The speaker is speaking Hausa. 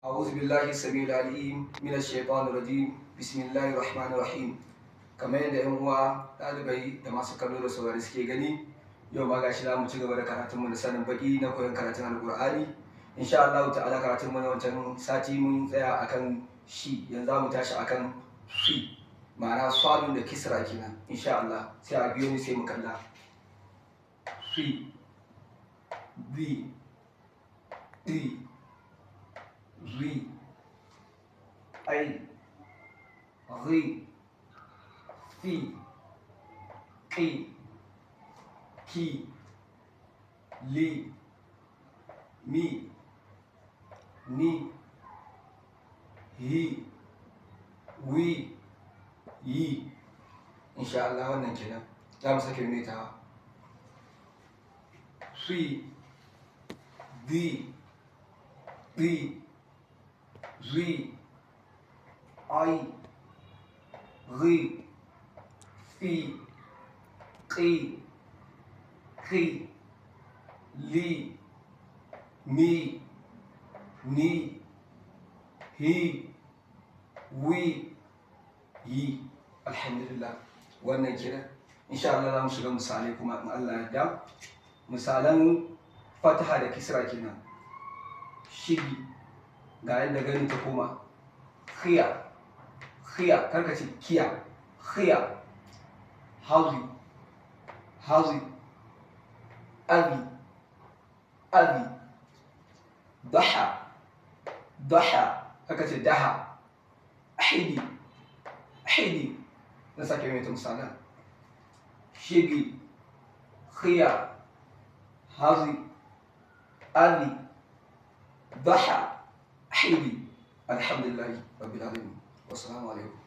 أعوذ بالله السميع العليم من الشيطان الرجيم بسم الله الرحمن الرحيم. Kamar yadda 'yan uwa ɗalibai da masu kallo da saurari suke gani, yau ma gashi za mu ci gaba da karatunmu na sanin baƙi na koyon karatun Alƙur'ani insha Allah ta'ala. Karatun mu na wancan sati mun tsaya akan shi, yanzu za mu tashi akan shi, ma'ana sadun da kisra kenan insha Allah. Sai a biyo ni sai mu kalla. Shi, bi, ɗi, ri, ai, ri, fi, ƙi, ki, li, mi, ni, hi, wi, yi. Insha Allah wannan kenan. Za mu sake maimaitawa. Si, di, ɗi, ri, ai, ri, fi, ƙi, ki, li, mi, ni, hi, wi, yi. Alhamdulillah, wannan kenan. Insha Allah za mu shiga misalai kuma in Allah ya yarda. Misalan fataha da kisra kenan. Shigi, ga yadda gani ta koma. Khiya, khiya, karka ce kiya, khiya. Hazi, hazi. Abi, abi. Daha, daha, karka ce daha. Ahidi, ahidi. Na sake mai misalan. Shigi, khiya, hazi, abi, daha, ahidi. Alhamdulillahi rabbil alamin, wassalamu alaikum.